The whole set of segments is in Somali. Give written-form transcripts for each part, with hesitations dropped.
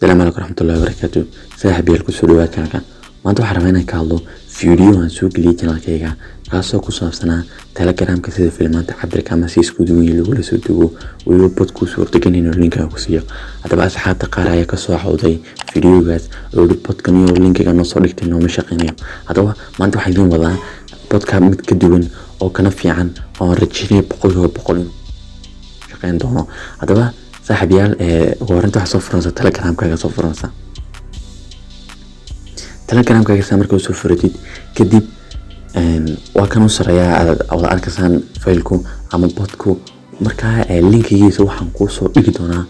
Asalaamu calaykum waraxmatullaahi wabarakaatu. Saaxiibayaal, kusoo dhawaad channelka. Maanta waxaan rabaa inaan ka hadlo video aan soo geliyay channelkayga, kaasoo ku saabsanaa Telegramka, sida filmaanta cabirka ama si isku duwan lagula soo dego, weliba bot kuu suurtagelin inuu linkiga ku siiyo. Haddaba asxaabta qaar ayaa kasoo cawday videogaas oo yidhi, "Botkan iyo linkiga noo soo dhigtay nooma shaqeynayo." Haddaba maanta waxaan idiin wadaa botka mid ka duwan oo kana fiican oo aan rajeynaya 100% inuu shaqeyn doono. Haddaba saaxiibayaal, ugu horreynta waxaa soo furanaysaa Telegramkaaga. Soo furanaysaa Telegramkaaga. Saa markaa usoo furatid kadib, waa kan u sareeyaa aad wada arkaysaan faylku ama botku. Markaa linkigiisa waxaan kuu soo dhigi doonaa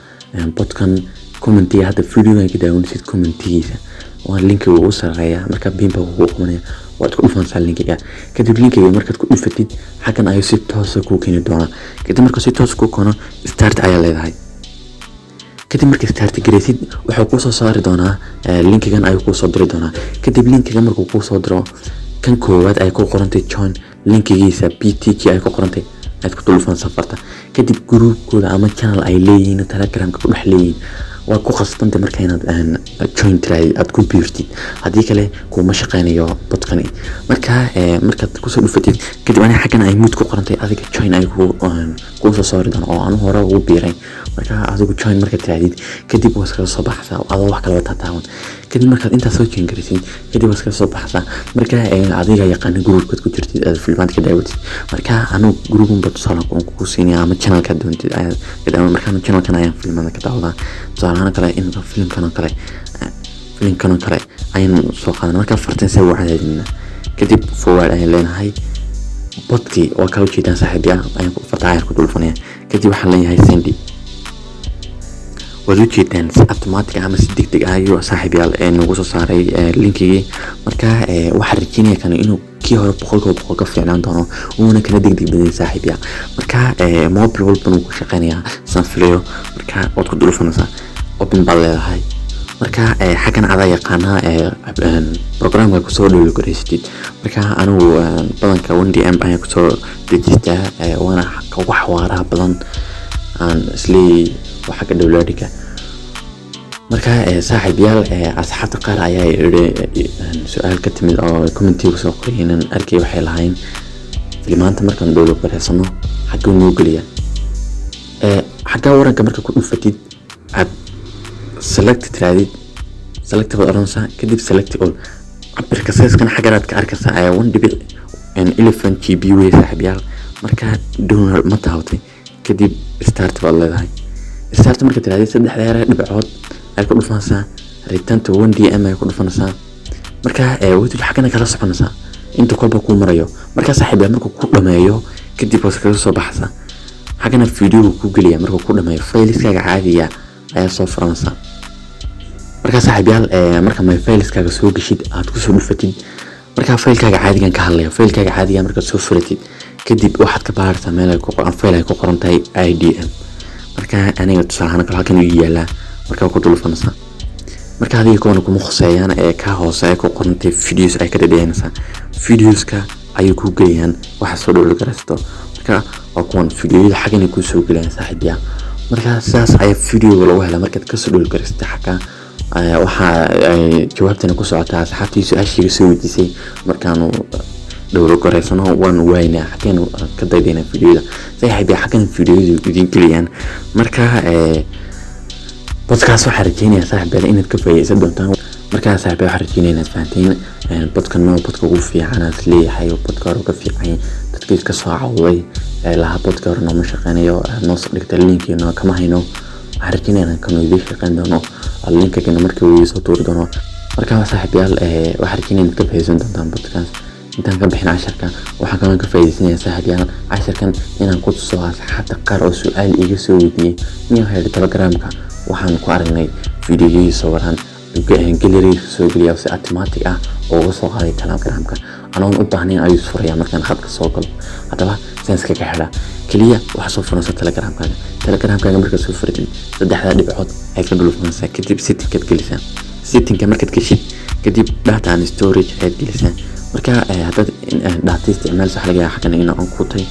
botkan commentiga hadda videogan ka daawanaysid commentigiisa. Waa linkiga ugu sareeya. Markaa pin baa kugu qabanaya, waad ku dhufanaysaa linkiga. Kadib linkiga markaad ku dhufatid, xaggan ayuu si toosa kuu keeni doonaa. Kadib markuu si toos kuu keeno, start ayaa leedahay. Kadib marka start garaysid, wuxuu kuu soo saari doonaa linkigan ayuu kuu soo diri doonaa. Kadib linkiga markuu kuu soo diro, kan koowaad ay ku qorantay join, linkigiisa BTK ay ku qorantay aad ku dulfanaysaa farta. Kadib groupkooda ama channel ay leeyihiin, Telegramka ku dhex leeyihiin, waa ku khasbantay marka inaad join tirahdid, aad ku biirtid. Haddii kale kuma shaqeynayo botkani. Marka markaad kusoo dhufatid kadib, aniga xaggan ay mute ku qorantay, adiga join ay kuu soo saari doona oo anu hore ugu biiray. Marka adigu join markaad tirahdid kadib, waa iskaga soo baxaysaa adoo wax kalaba tataaban. Kadib markaad intaas soo join garaysid kadib, waa iskaga soo baxaysaa. Marka adiga yaqaana groupkaad ku jirtid aad filmaanta ka daawatid. Marka anu groupun ba tusaale kugu siinaya ama channelkaad doontid ayaad ka daawan. Marka anu channelkan ayaan filmada ka daawadaa. Tusaale ahaan kale, in filimkan oo kale ayaan soo qaadan. Marka fartan see u cadaadinaa, kadib forward ayaan leenahay. Botkii waa kaa ujeedaan, saaxiibyaal, ayaan farta ayaan ku dulfanaya. Kadib waxaan leeyahay send. Waad ujeedaan, si automatic ama si degdeg ah ayuu, saaxiibyaal, nagu soo saaray linkigii. Marka waxaan rajeynaya kan inuu kii hore 100% ka fiicnaan doono, uuna kala degdeg badan, saaxiibyaal. Marka mobile walban wuu ku shaqeynayaa saan filayo. Marka waad ku dhulfanaysaa, open baad leedahay. Marka xaggan adaa yaqaanaa programka kusoo download garaysatid. Marka anigu badanka 1DM ayaan kusoo dejistaa, waana ugu xawaaraha badan aan isleeyay waa xagga downloadinka. Marka saaxiibyaal, asxaabta qaar ayaa yidhi, su-aal ka timid oo commentiga soo qorayay inaan arkay, waxay lahayn, "Filimaanta markaan download garaysano xagguu noo geliya?" Xaggaa waranka marka ku dhufatid, aad select tiraadid, select baad oranaysaa. Kadib select all. Cabirka sizekan xaggan aad ka arkaysaa ayaa 1.11 GB wey, saaxiibyaal. Marka download ma taabatay, kadib start baad leedahay. Start marka tiraadid, saddexda yare dhibcood ay ku dhufanaysaa, return to 1DM ay ku dhufanaysaa. Marka wadi xaggana kala soconaysaa inta kolba kuu marayo. Marka saaxiibyaal, markuu ku dhameeyo kadib, waad kaga soo baxaysaa. Xaggana videoga ku gelaya. Markuu ku dhameeyo, fileskaaga caadiga ayaa soo furanaysaa. Markaa saaxiibyaal, marka my fileskaaga soo geshid, aad kusoo dhufatid, markaa faylkaaga caadigan ka hadlayo, faylkaaga caadiga markaad soo furatid kadib, waxaad ka baaraysaa meel ay ku qoran fayl ay ku qoran tahay IDM. Marka aniga tusaale kale halkan uu yaalaa. Markaa ku dulfanaysaa. Marka adiga kuwana kuma khuseeyaan, ee ka hoose ay ku qorantay videos ay ka dhadhiyanaysaa. Videoska ayay ku geeyaan waxa soo download garaysto. Marka waa kuwan videoyada xaggan ay kusoo gelayaan, saaxiibyaal. Marka sidaas ayaa videoga lagu helaa markaad kasoo download garaysatay xagga. Waxa ay jawaabtana ku socotaa asxaabtii su-aashiiga soo weydiisay, "Markaanu download garaysano waan waynaa, xaggeenu ka daydaynaa videoyada?" Saaxiibyaal, xaggan videoyadu idiin geliyaan. Marka botkaas waxaan rajeynayaa, saaxiibyaal, inaad ka faa'iideysan doontaan. Markaa saaxiibyaal, waxaan rajeynaya inaad fahanteen botkan noo botka ugu fiican aad leeyahay oo botka hore ka fiican. Dadkii iska soo cawday lahaa, "Botka hore nooma shaqeynayo, noo soo dhigta linkiina kama hayno," waxaan rajeynaya inaan kanu idiin shaqeyn doono, linkagana markii uu soo tuuri doono. Markaa saaxiibyaal, waxaan rajeynaya inaad ka faa'iideysan doontaan botkaas. Intaan ka bixin casharka, waxaan kaloo ka faa'iideysanaya, saaxiibyaal, casharkan inaan ku tuso asxaabta qaar oo su-aal iga soo weydiiyey. Nin waxay yidhi, "Telegramka waxaan ku aragnay fiidiyoyadii sawiraan gallery soo geliya, si automatic ah oo uga soo qaaday Telegramka, anoon u baahnayn ayuu furaya markaan khadka soo galo. Haddaba saan iskaga xidhaa?" Keliya waxaa soo furanaysa Telegramkaaga. Telegramkaaga markaad soo furatid, saddexdaa dhibcood ayaad ka dhulfanaysaa. Kadib settingkaad gelisaa. Settingka markaad geshid kadib, data and storage ayaad gelisaa. Marka haddaad data isticmaalaysa, waxa laga yaabaa xaggan inuu on ku tahay,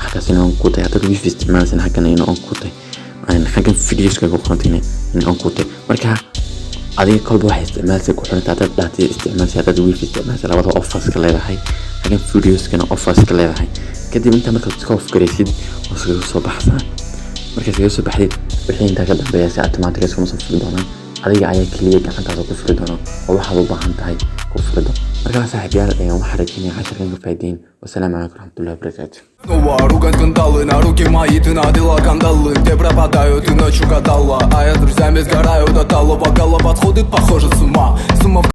xaggaas inuu on ku tahay. Haddaad wifi isticmaalaysan, xaggan inuu on ku tahay, xaggan videoska ku qorantayna In on ku tahay. Marka adiga kolba waxay isticmaalsa ku xiranta, haddaad data isticmaalsa, haddaad wifi isticmaalsa, labada off ka leedahay. Xagan videoskana off ka leedahay. Kadib intaa markaad iska off garaysid oo iskaga soo baxsaa, markaad iskaga soo baxdid, wixii intaa ka dambeeya si automatic iskuma soo furi doonaan. Adiga ayaa keliya gacantaada ku furi doona oo waxaad u baahan tahay ku furi doona. Markaa saaxiibyaal, waxaan rajeynaya casharkan ka faa'iideyn. Wasalaamu calaykum waraxmatullahi wabarakaatu. Снова ругань, скандалы, на руки мои ты надела кандалы. Где пропадаю, ты ночью гадала, а я с друзьями сгораю до талого. Гала подходит, похоже, с ума. Сумма в